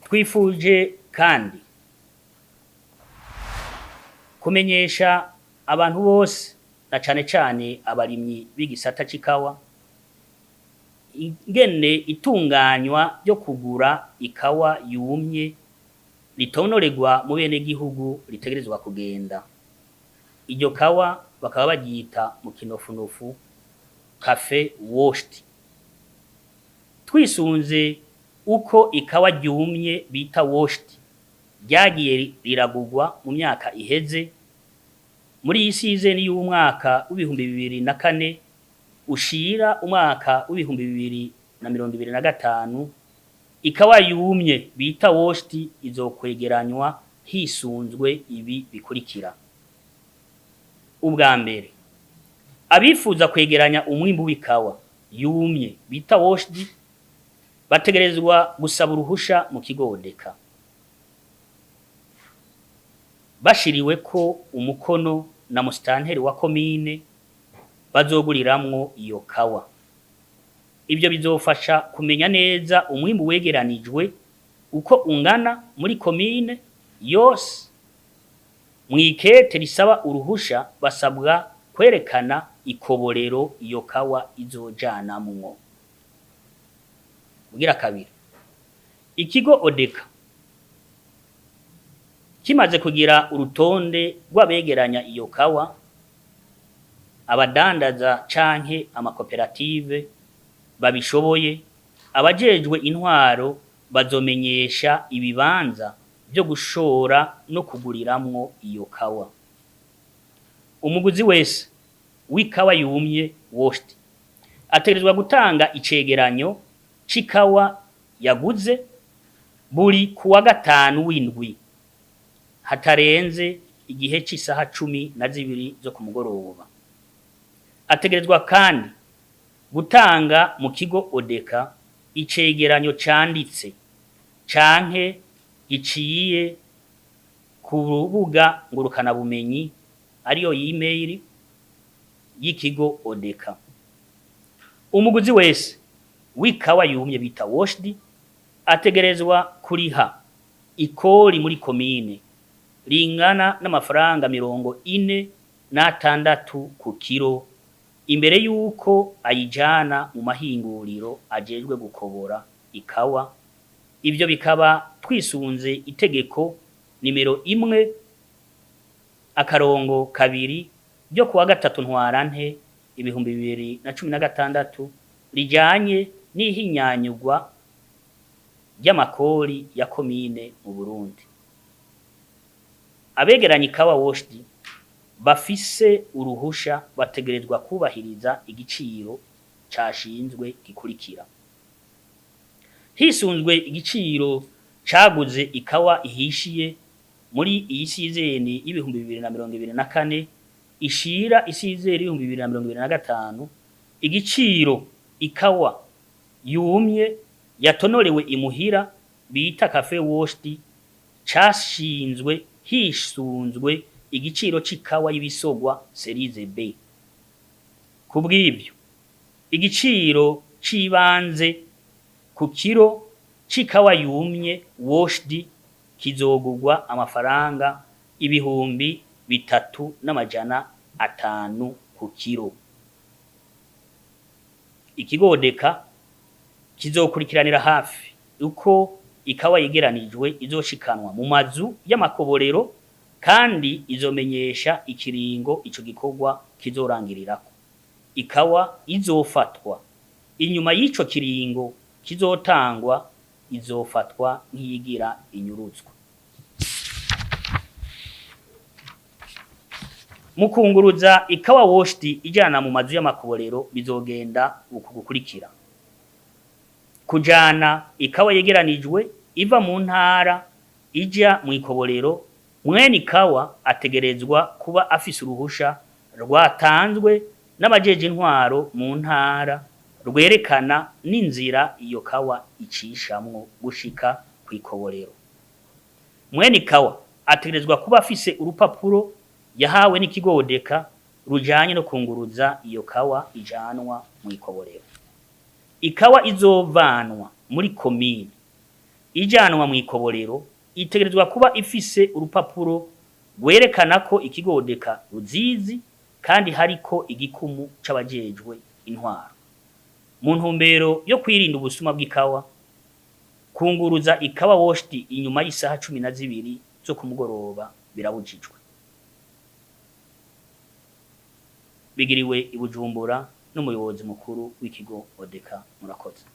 Twifuje kandi kumenyesha abantu bose na cane cane abarimyi b'igisata c'ikawa ingene itunganywa ryo kugura ikawa yumye ritonorerwa mu benegihugu ritegerezwa kugenda. Iryo kawa bakaba baryita mu kinofunofu café washed. Twisunze uko ikawa ryumye bita washed ryagiye riragurwa mu myaka iheze, muri iyi sizeni y'umwaka w'2004 ushira umwaka w'2025, ikawa yumye bita washed izokwegeranywa hisunzwe ibi bikurikira: Ubwa mbere, abifuza kwegeranya umwimbu w'ikawa yumye bita washed bategerezwa gusaba uruhusha mu kigo ODECA bashiriweko umukono na musitanteri wa komine bazoguriramwo iyo kawa. Ivyo bizofasha kumenya neza umwimbu wegeranijwe uko ungana muri komine yose. Mw'ikete risaba uruhusha basabwa kwerekana ikoborero iyo kawa izojanamwo. Ubugira kabiri, ikigo ODECA kimaze kugira urutonde rw'abegeranya iyo kawa, abadandaza canke amakoperative babishoboye, abajejwe intwaro bazomenyesha ibibanza vyo gushora no kuguriramwo iyo kawa. Umuguzi wese w'ikawa yumye washed ategerezwa gutanga icegeranyo c'ikawa yaguze buri kuwa gatanu w'indwi hatarenze igihe c'isaha 12 zo ku mugoroba. Ategerezwa kandi gutanga mu kigo ODECA icegeranyo canditse canke giciye ku rubuga ngurukanabumenyi, ariyo email y'ikigo ODECA. Umuguzi wese w'ikawa yumye bita washed ategerezwa kuriha ikori muri komine ringana n'amafaranga 46 ku kiro imbere yuko ayijana mu mahinguriro ajejwe gukobora ikawa. Ivyo bikaba twisunze itegeko nimero 1-2 ryo kuwa 3 Ntwarante 2016 rijanye n'ihinyanyurwa ry'amakori ya komine mu Burundi. Abegeranya ikawa washed bafise uruhusha bategerezwa kubahiriza igiciro cashinzwe gikurikira: Hisunzwe igiciro caguze ikawa ihishiye muri iyi sizeni y'2024 ishira isizeni y'2025, igiciro ikawa yumye yatonorewe imuhira bita café washed cashinzwe hisunzwe igiciro c'ikawa y'ibisogwa cerise B. Kubw'ivyo, igiciro c'ibanze ku kiro c'ikawa yumye washed kizogurwa amafaranga 3500 ku kiro. Ikigo ODECA kizokurikiranira hafi uko ikawa yegeranijwe izoshikanwa mu mazu y'amakoborero, kandi izomenyesha ikiringo ico gikorwa kizorangirirako. Ikawa izofatwa inyuma y'ico kiringo kizotangwa izofatwa nk'iyigira inyuruzwa. Mu kunguruza ikawa washed ijana mu mazu y'amakoborero bizogenda uku gukurikira: Kujana ikawa yegeranijwe iva mu ntara ija mw'ikoborero, mwene ikawa ategerezwa kuba afise uruhusha rwatanzwe n'abajeje intwaro mu ntara rwerekana n'inzira iyo kawa icishamwo gushika kw'ikoborero. Mwene ikawa ategerezwa kuba afise urupapuro yahawe n'ikigo ODECA rujanye no kunguruza iyo kawa ijanwa mw'ikoborero. Ikawa izovanwa muri komine ijanwa mw'ikoborero itegerezwa kuba ifise urupapuro rwerekana ko ikigo ODECA ruzizi kandi hariko igikumu c'abajejwe intwaro. Mu ntumbero yo kwirinda ubusuma bw'ikawa, kunguruza ikawa washed inyuma y'isaha 12 zo ku mugoroba birabujijwe. Bigiriwe i Bujumbura n'umuyobozi mukuru w'ikigo ODECA. Murakoze.